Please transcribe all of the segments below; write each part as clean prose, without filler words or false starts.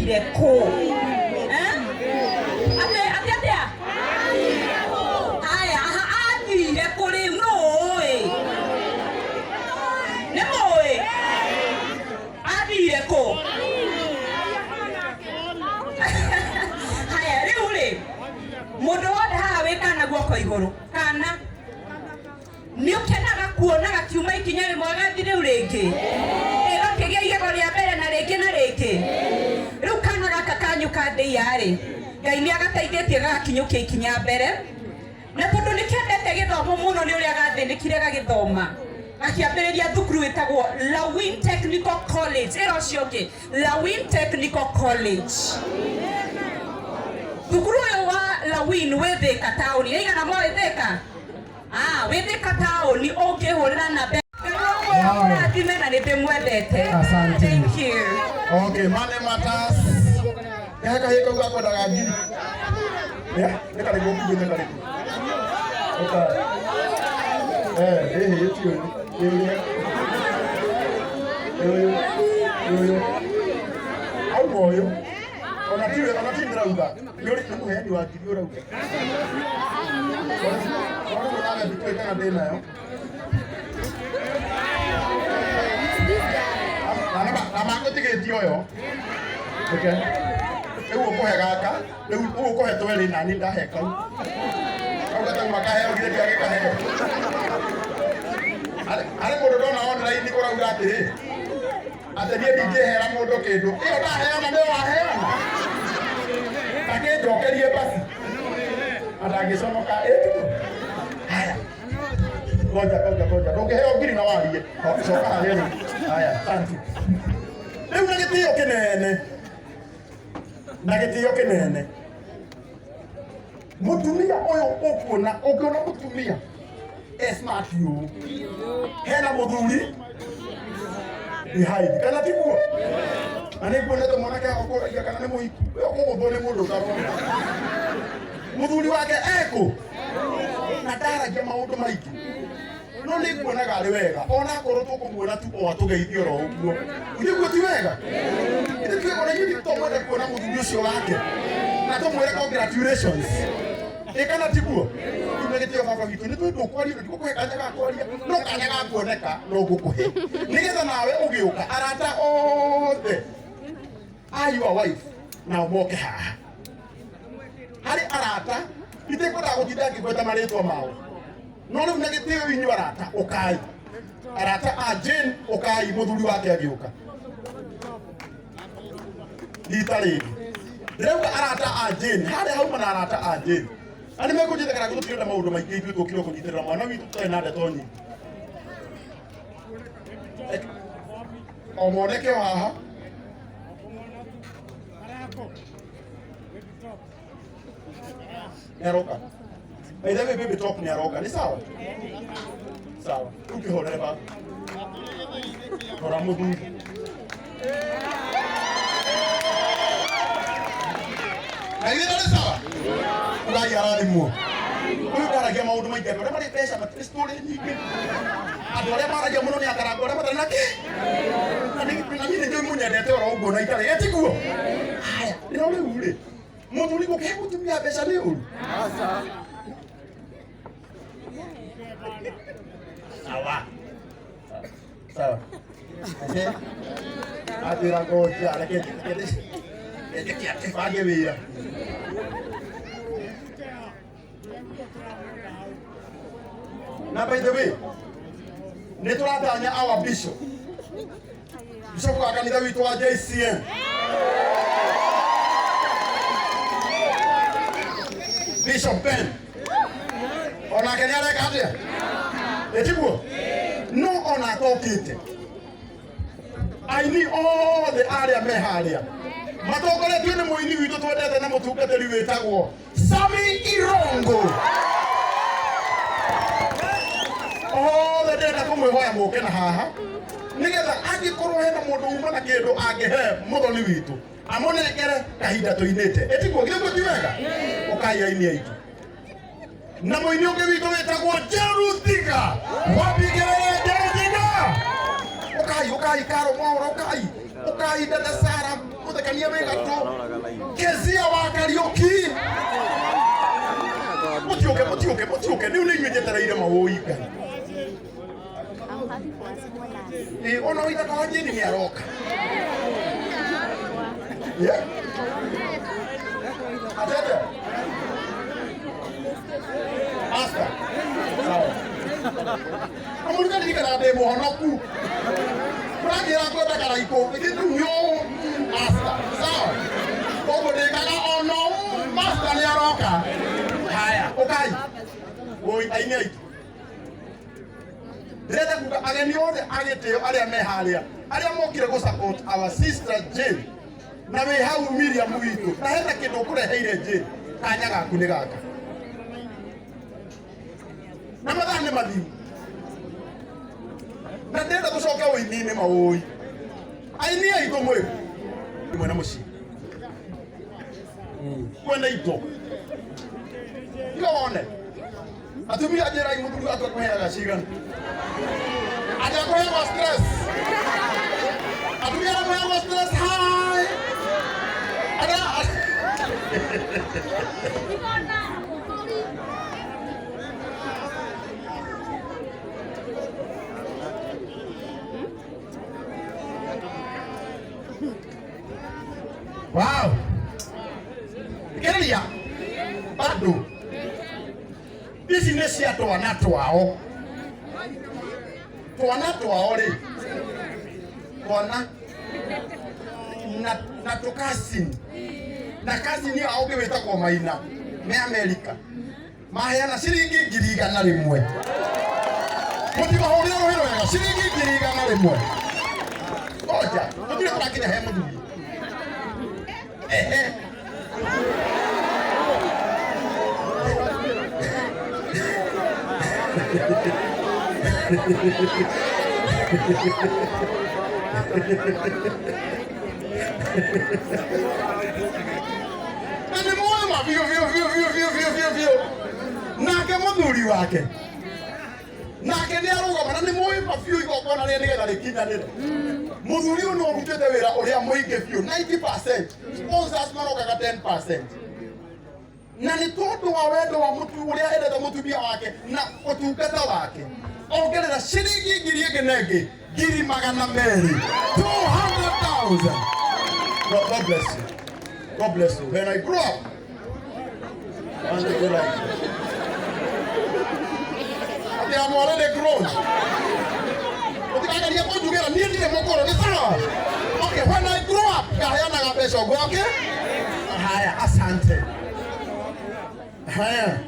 Athire kũ? Eh? Atĩ atĩ atĩa? Aya, aha, athire kũ rĩu nũĩ? Nĩ mũĩ? Athire kũ? Haya, rĩu rĩ, mũndũ wothe haha wĩ kana guoko igũrũ, kana nĩ ũkenaga kuona gakiuma ikinya rĩmwe gathi rĩu rĩngĩ ĩgakĩgĩa igego rĩa mbere na rĩngĩ na rĩngĩ. Rĩu kana gaka kanyu ka ndĩia-rĩ, Ngai nĩ agateithĩtie gagakinyũkia ikinya mbere, na tondũ nĩ kendete gĩthomo mũno nĩ ũrĩa gathĩnĩkire gagĩthoma, gakĩambĩrĩria thukuru ĩtagwo Lawin Technical College. Ĩra ũcio ũngĩ, Lawin Technical College. Thukuru ũyũ wa Lawin wĩ Thĩka taũni. Nĩ aigana moĩ Thĩka? Ah, wĩ Thĩka taũni ũngĩhũrĩra namba. Wow. Mũrathime na nĩ ndĩmwendete. Asante. Thank you. Okay, money matters. Kahe kahä kau gakwendaga ngiri. Yeah, nĩ karĩkũ ũkuĩte karĩkũ? Ũka. Eh, ĩhĩ ti ũyũ. Nĩ ũrĩa. Nĩ ũyũ. Nĩ ũyũ. Auma ũyũ. Ona tiwe, ona ti ndĩrauga. Nĩ ũrĩ nĩ mũheani wa ngiri ũrauga. Ona mũnaga ndikũĩ kana ndĩ nayo. Na magũtigĩtie ũyũ. Reke. Rĩu ũkũhe gaka, rĩu ũkũhe twerĩ nani ndahe kau. Kau gatauma kaheo githĩ ndiagĩkaheo. Harĩ mũndũ ndona online ũrauga atĩrĩ, atĩ niĩ ndingĩhera mũndũ kĩndũ. Ĩyo ndaheana nĩyo waheana. Takĩnjokerie basi. Na ndangĩconoka. Ĩ tiguo? Haya. Ngoja, ngoja, ngoja. Ndũngĩheo ngiri na warie. Coka harĩa rĩu. Haya, thank you. Rĩu na gĩtĩo kĩnene. Na gĩtĩo kĩnene. Mũtumia ũyũ ũkuona, ũngĩona mũtumia e smart ũũ. Hena mũthuri behind. Kana tiguo? Na nĩ nguonete mwanake agũkũragia kana nĩ mũhiku. Ũyũ ũkũgũthwo nĩ mũndũ ũtarona. Mũthuri wake ekũ? Na ndaragia maũndũ maingĩ. No nĩ nguonaga arĩ wega ona akorwo tũkũmuona tu o atũgeithie oro ũguo. Nĩguo ti wega? Ithuĩ twĩ ona ithuĩ tũmwende kuona mũthuri ũcio wake na tũmwĩre congratulations. Ĩ kana tiguo? Rĩu na gĩtĩo baba witũ nĩ tũĩ ndũkwaria na ndigũkũhe kanya ga kwaria no kanya ga kuoneka no ngũkũhe nĩgetha nawe ũgĩũka arata othe a your wife nao moke haha harĩ arata itekwendaga gũtinda ngĩgweta marĩtwa mao no rĩu na gĩtĩo inyuĩ arata ũkai arata a Jane ũkai mũthuri wake agĩũka rita rĩngĩ ndĩrauga arata a Jane harĩa hauma na arata a Jane na nĩ mekũnjĩtĩkĩra gũtũtirenda maũndũ maingĩ ithuĩ tũkire kũnyitĩrĩra mwana witũ tũtarĩ na ndeto nyingĩ o moneke o haha nĩ aroka. By the way, baby talk nĩ aroka. Nĩ sawa? Sawa. Rĩu kĩhorere baba. Rora mũthuri. Na ithuĩ nĩ sawa? Ngai arathimwo. Ũyũ ndaragia maũndũ maingĩ andũ arĩa marĩ mbeca matirĩ story nyingĩ. Andũ arĩa maragia mũno nĩ akarango arĩa matarĩ na kĩ. Na niĩ nĩ njũĩ mũnyendete oro ũguo na itarĩ. Ĩ tiguo? Haya, no rĩu rĩ, mũthuri gũkĩhe mũtumia mbeca nĩ ũru? Sawa. Sawa. Ate. Atwĩra ngoja reke njĩke atĩ bange wĩra. Na by the way, nĩ tũratanya our bishop. Bishop wa kanitha witũ wa JCM. Bishop Ben. Onake nĩ areka atĩa? Ĩ tiguo? No ona atokĩte aini othe arĩa me harĩa matongoretio nĩ mũini witũ twendete na mũtungatĩri wĩtagwo Sami Irongo. Othe ndĩrenda kũmwĩhoya mũke na haha nĩgetha angĩkorwo hena mũndũ uma na kĩndũ angĩhe mũthoni witũ amũnengere kahinda tũinĩte. Ĩtiguo githĩ ti wega? Ũkai aini aitũ na mũini ũngĩ witũ wĩtagwo Jeruthiga wambigĩrĩre Jeruthiga ũkai ũkai Karo Mwaũra ũkai ũkai dada Sara. Muthekania wĩ gatũ Kezia wa Kariũki. Mũtiũke, mũtiũke, mũtiũke, rĩu nĩ inyuĩ njetereire mawũi Ngai. Ĩ, ona waithaka wa Jane nĩ aroka. Yeah. Atete. Master. Sawa. Amũrika ndirikanaga ndĩ mũhonoku. Mũranjĩra ngwenda karaikũ, githĩ rĩu nĩ ũũ master. Sawa. Koguo ndĩkaga ono master nĩ aroka. Haya, ũkai. Woi aini aitũ. Ndĩrenda kuga ageni othe a gĩtĩo arĩa me harĩa, arĩa mokire gũ support our sister Jane, na wĩ hau Miriam witũ, na hena kĩndũ ũkũreheire Jane, kanya gaku nĩ gaka. Na mathaa nĩ mathiu. Na ndĩrenda tũcoke ũini-inĩ mawũi. Aini aitũ mwĩ mwena mũciĩ. Mwene indo. Tiga wone. Atumia njĩrai mũthuri waku akũheaga cigana. Atĩ akũheagwo stress. Atumia arĩa maheagwo stress hai. Arĩa Wow. Thikĩrĩria bado ici nĩ cia twana twao, twana twao rĩ, twana na tũkacini na kacini ao ũngĩ wĩtagwo Maina me Amerika maheana ciringi 100,000. Mũtimahũrĩre rũhĩ rwega, ciringi 100,000. Ngoja tũtirĩ tũrakinya he mũthuri. Ehe. Na nĩ mũĩ ma biũ biũ biũ biũ biũ biũ biũ biũ. Nake mũthuri wake nake nĩ arũgama na nĩ mũĩ ma biũ igongona rĩrĩa nĩgetha rĩkinyanĩre. Mũthuri ũyũ nĩ ũrutĩte wĩra ũrĩa mũingĩ biũ 90%, sponsors marokaga 10%. Na nĩ tondũ wa wendo wa mũtu ũrĩa endete mũtumia wake na ũtungata wake, ongerera ciringi ngiri ĩngĩ na ĩngĩ 200,000, 200,000. God, God bless you. God bless you. When I grow up, I want to be like you. Ati I'm already grown. Ũtikagerie kũnjugĩra niĩ ndirĩ mũkũrũ, nĩ sawa? Okay, when I grow up, ngaheanaga mbeca ũguo, okay? Haya, asante. Haya.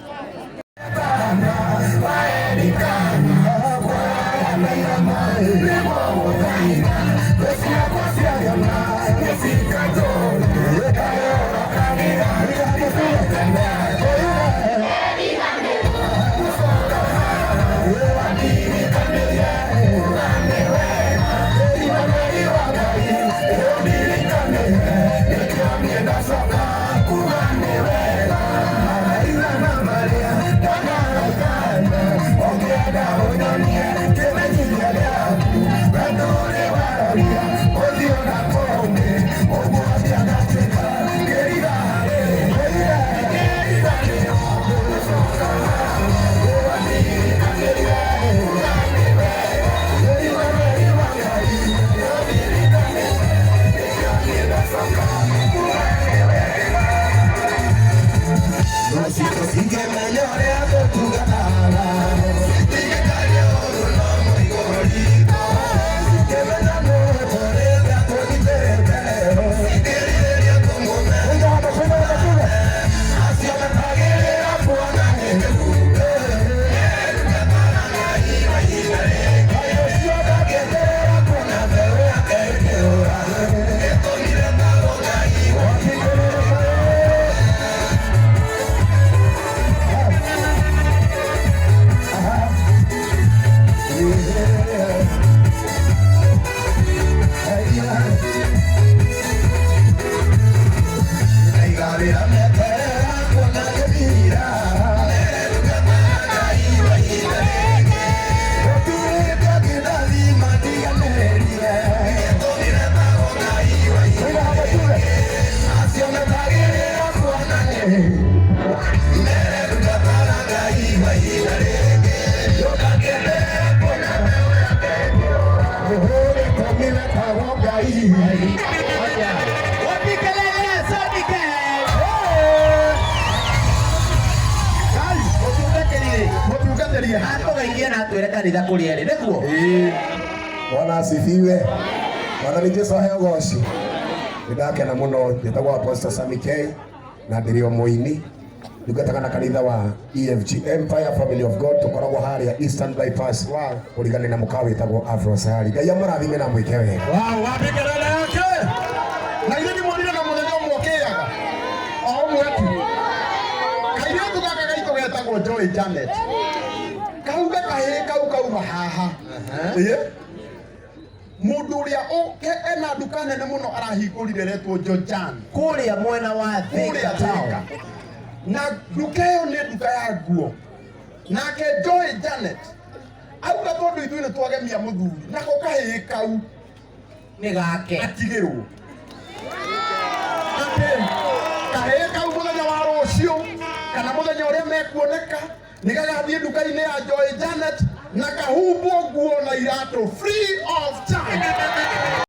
tawe Ngai. Wapi kelele ya Sami K? Ngai. Mũtungatĩri. Mũtungatĩri. Atũgeithie na atwĩre kanitha kũrĩa ĩrĩ nĩguo. Bwana asifiwe. Bwana ni Jesu aheo goci. Nindakena muno njĩtagwo Apostle Sammy K na ndĩrĩ o mũini ndungataga na kanitha wa EFG Empire Family of God tũkoragwo harĩa Eastern Bypass kũrigania na mũkawa wĩtagwo Afro Sahari. Ngai amũrathime na mwĩke wega. Wow, wapi kelele yake? Na ithe ndimwonire na mũthenya ũmwe ũkĩaga. O ũmwe tu. Kairĩtu gaka gaitũ getagwo Joy Janet. Kauga kahĩĩ kau kauma haha. Ĩĩ. Mũndũ ũrĩa ena nduka nene mũno arahingũrire retwo Jojan. Kũrĩa mwena wa Kũrĩa Thika town. Thika. Na nduka ĩyo nĩ nduka ya nguo. Nake Joy Janet auga tondũ ithuĩ nĩ twagemia mũthuri nako kahĩĩ kau Nĩ gake. atigĩrwo atĩ kahĩĩ kau mũthenya wa rũciũ kana mũthenya ũrĩa mekuoneka nĩ gagathiĩ nduka-inĩ ya Joy Janet na kahumbwo nguo na iratũ free of charge.